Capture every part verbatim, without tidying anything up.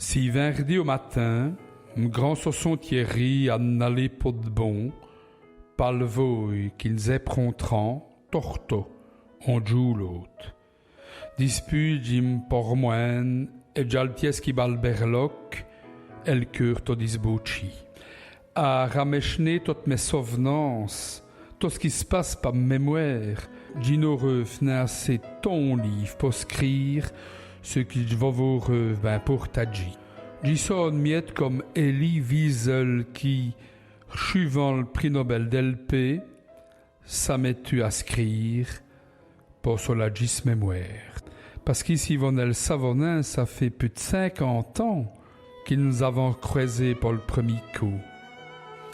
Ci vinrdi au matin, m' grand soçon Thierry a 'nn alé po d' bon, pa l' vôye qui nos-èprontrans tortos, on djoû ou l'ôte. Dispûs, dji m' pormwin.ne, èt dj'a l' tièsse qui bat l' bèrloke, èt l' keûr tot disbautchî. A ramèch'ner totes mès sov'nances, tot ç' qui s' passe pa m' mémwêre, dji n'âreûve nin assez d' tons lîves po scrîre ç' qui dj' vôreûve bin pârtadjî. Dji so one miète come Elie Wiesel qui, r'çûvant l' pris Nobel dèl pês, s'a mètu a scrîre po soladjî s' mémwêre. Pace qui, si vos n' èl savoz nin, ça fêt pus d' cinquante ans qui nos-avans crwèsé po l' preumî côp.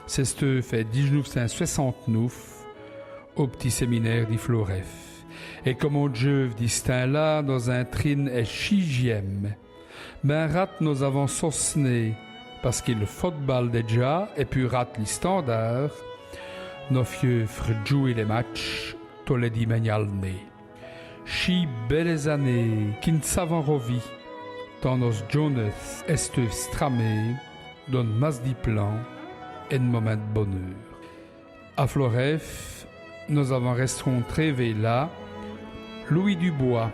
C'èsteûve è dîj-noûf cint swèssante-noûf, au p'tit séminêre di Florèfe. Èt come on djeûve di ç' timps-là, nos-intrîmes è sîjième. Bin rade nos-avans sosné, pace qui l' football dèdja, èt pus rade li Standard, nos fieûve djouwer lès matchs tos lès dîmègnes al nêt. Chî bèlès-anéyes qui n' s'avans rovî, tant nosse djon.nèsse èsteûve straméye d'one masse di plans èt d' momints d' boneûr. A Florèfe, nos-avans rèscontré vêla Louis Dubois,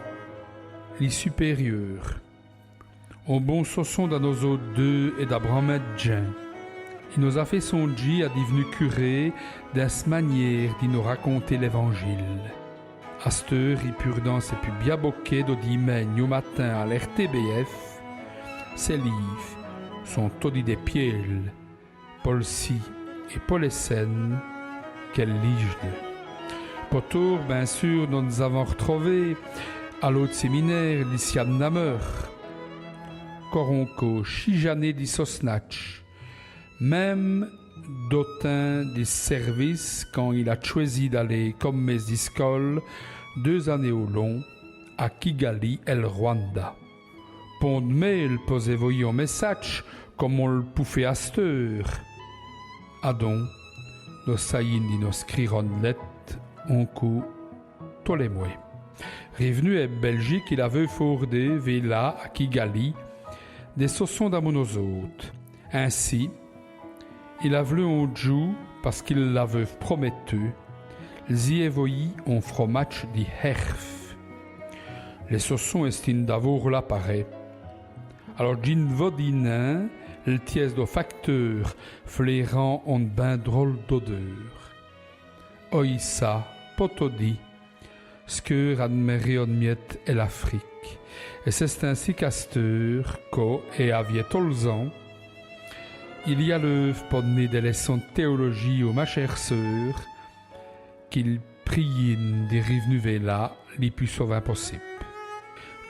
li supérieûr. On bon soçon da nos-ôtes deûs èt da branmint d' djins. I nos-a fêt sondjî a div'nu curé dins s' maniére di nos raconter l'èvanjîle. Asteûre, i purdank sès pus bias bokèts do dîmègne au matin al R T B F, sès lîves sont todi dès pièles, po l' ci èt po lès cènes qu'èle lîjenut. Po toûr, bin sûr, nos nos-avans r'trové a l'ôte séminêre, li Siane Nameur. Cor on côp chîj anéyes di sosnadje, min.me do timps di s' sèrvice, quand il a tchwèsi d'aler come mêsse di scole deûs anéyes au long a Kigali, èl Rwanda. Pont d' mêle po-z-èvoyî on mèssadje come on l' pout fé asteûre. Adon, nos sayîmes di nos scrîre one lète, on côp tos lès mwès. Riv'nu è Bèljike, il aveûve fôrdé vêla a Kigali dès soçons d'amon nos-ôtes. Insi, il a v'lu on djoû, pace qu'i l'aveûve promètu, lzî èvoyî on fromadje di hèrfe. Lès soçons èstin.n' d'avoûr la parèt. Alôrs dji n' vos di nin l' tièsse do facteûr, flêrant one bin drole d'odeûr. Oyi ça, po todi, s' keûr a d'mèré one miète è l'Afrique. Èt c'è-st-insi qu'asteûre, co èt a vî-èt-ôle-z-ans, il i aleûve po d'ner dès lèçons d' théolojîye au ma chère seûr, qui l' priyîne di riv'nu vêla li pus sovint possibe.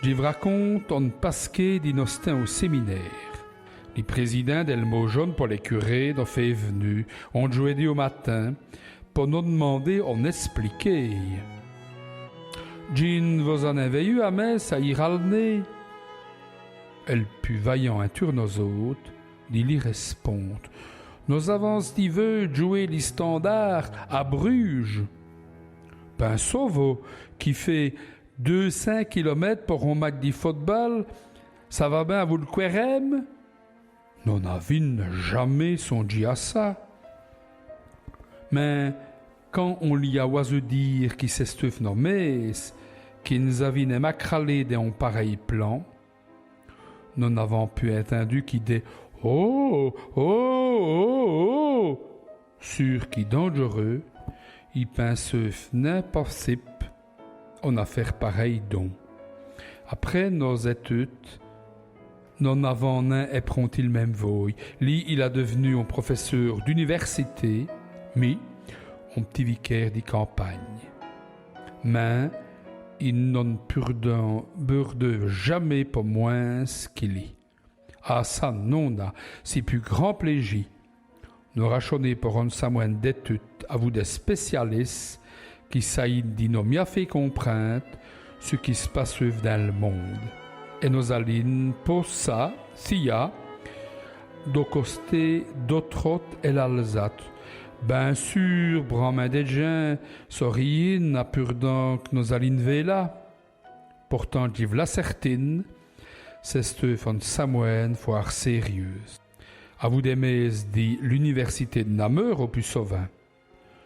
Dji v' raconte one pasquéye di nos timps au séminêre. Li présidint dèl Môjone po lès curés nos fêt v'nu on djwèdi au matin, po nos d'mander one èspliquéye. Dji n' vos-a nin vèyu a mèsse ayîr al nêt. Èl pus vayant intur nos-ôtes di li rèsponde : Nos-avans sti vèyu djouwer li Standard a Bruges. Pinsez-vous qu'i fêt deûs cints kilomètes po on match di football, ça va bin avou l' cwèrême ? Nos n'avin.n' jamés sondjî a ça. Mins quand on lî a wazeû dîre qui c'èsteûve no mêsse qui nos-avin.n' èmacralé dins on parèy plan, nos n'avans pus ètindu qui dès oh, oh, oh, oh. Sûr qui dandj'reûs, i pinseûve nin possibe one afêre parèye don. Après nos-ètudes, nos n'avans nin èpronté l' min.me vôye. Li, il a div'nu on profèsseûr d'univèrsité, mi, on p'tit vikêre di campagne. Mins i nos n' purdeûve, purdeûve jamés po mwins' qui li. A ça, nos-avans, si pus grand plêji, nos rachoner po one samwin.ne d'ètudes avou dès spécialisses qui sayîn.n' di nos mia fé comprinde ç' qui s' passeûve dins l' monde. Èt nos-alin.n' po ça, ci-a, do costé d'Otrôt èt l'Alzate. Bin sûr, branmint dès djins sârît.n' a purdank nos-alin.n' vêla. Portant, dji v' l'assèrtin, C'èsteûve one samwin.ne fwârt sèrieûse. Avou dès mêsses di l'univêrsité d' Nameur au pus sovint.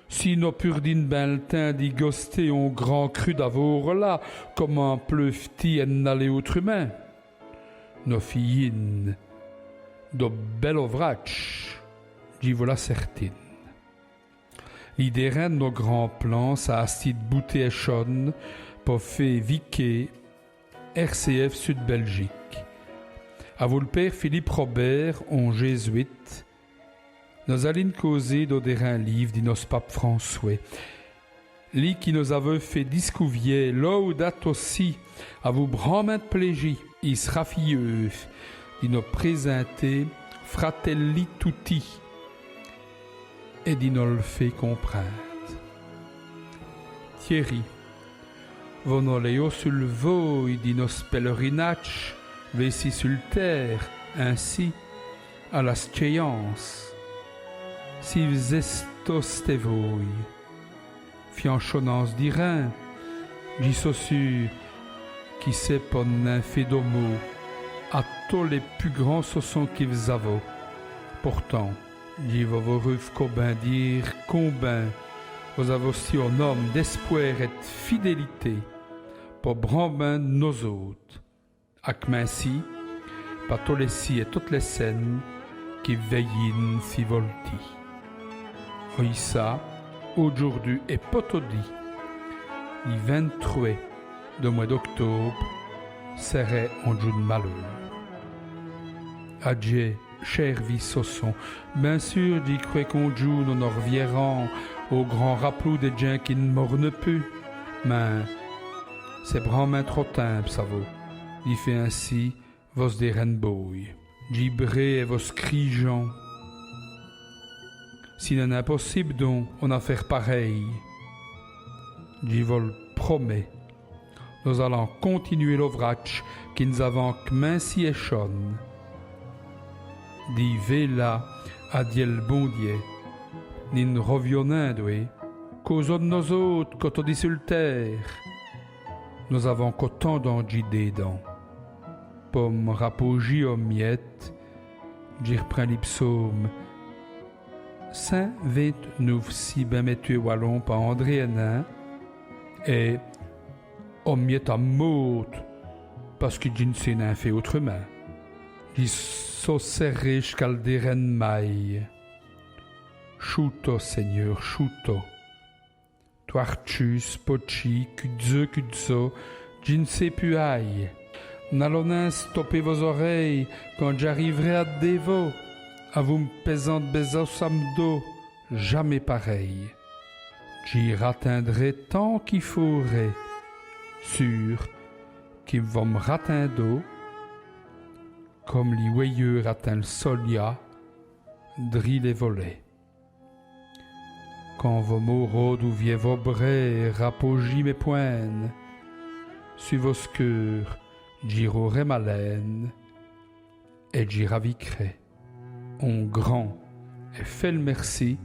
Si nos purdin.n' bin l' tins di goster on grand cru d'avôr-là, comint pleûve-t-i ènn' aler ôtrumint ? Nos fîyin.n' do bèl ovradje, dji vos l'assèrtine. Li dêrin d' nos grands plans, ça a stî d' bouter èchone po fé viker R C F Sud Belgique. Avou l' pére Philippe Robert, on jésuite, nos-alin.n' causer do dêrin lîve di nosse pape François. Li qui nos-aveût fét discouviè Laudato Si' avou branmint d' plêji, i sra fieûv di nos présinter Fratelli Tutti èt di nos l' fé comprinde. Thierry, vos-alez su l' vôye di nosse pèlerinadje vêci su l' têre, insi, a la scèyance. Si vos-èstoz st-èvôye, fianchonans di rin, dji so sûr qui c'èst po n' nin fé do mau a tos lès pus grands soçons qui vos-avoz. Portant, dji vos vôreûve co bin dîre combin vos-avoz stî on-ome d'èspwêr èt d' fidélité po branmint nos-ôtes. Ac' minme ci, pa tos lès cis èt totes lès cènes qui vos vèyin.n' si voltî. Oyi ça, audjoûrdu èt po todi, li vint-trwès do mwès d'octôbe, sèrè on djoû d' maleûr. Adiè, chère vîye soçon, bin sûr, dji crwè qu'on djoû nos nos r'vièrans au grand raploû dès djins qui n' mornut pus. Mins c'èst branmint trop timpe, savez, di fé insi vosse dêrin.ne bauye. Dji brê èt vosse crîhon. Ci n'èst nin possibe, don, one afêre parèye. Dji vos l' promèt. Nos-alans continuer l'ovradje qui nos-avans c'mincî èchone. Di vêla, adiè l' Bon Diè, ni n' rovions nin, dwè, causons d' nos-ôtes co todi su l' têre. Nos-avans co tant dandjî d'êdans. Po m' rapaujî on miète, dji r'prind li psaume cint vint-noûf, si bin mètu è walon pa André Hénin, èt on miète a m' môde, pace qui dji n' sé nin fé ôtrumint. Dji so sèré jusqu'al dêrin.ne maye. Choûtoz, Sègneûr, choûtoz. Twartchûs, potchîs, cûtseûs, cûtseûs, dji n' sé pus aye. N'aloz nin stopér vos-orèyes quand dj'arivrè adè vos, avou m' pèzant bèzos a m' dos, jamés parèy. Dji ratindrè tant qu'i faurè, sûr qui vos m' ratindoz, come li wèyeû ratind l' solia drî lès volèts. Quand vos m'âroz d'oûviè vos brès, rapaujî mès pwin.nes su vosse keûr, dji r'rè m'alin.ne èt dji ravicrè. On grand èt fèl mèrci,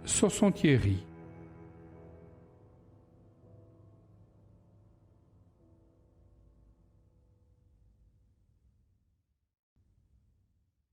Soçon Thiéry.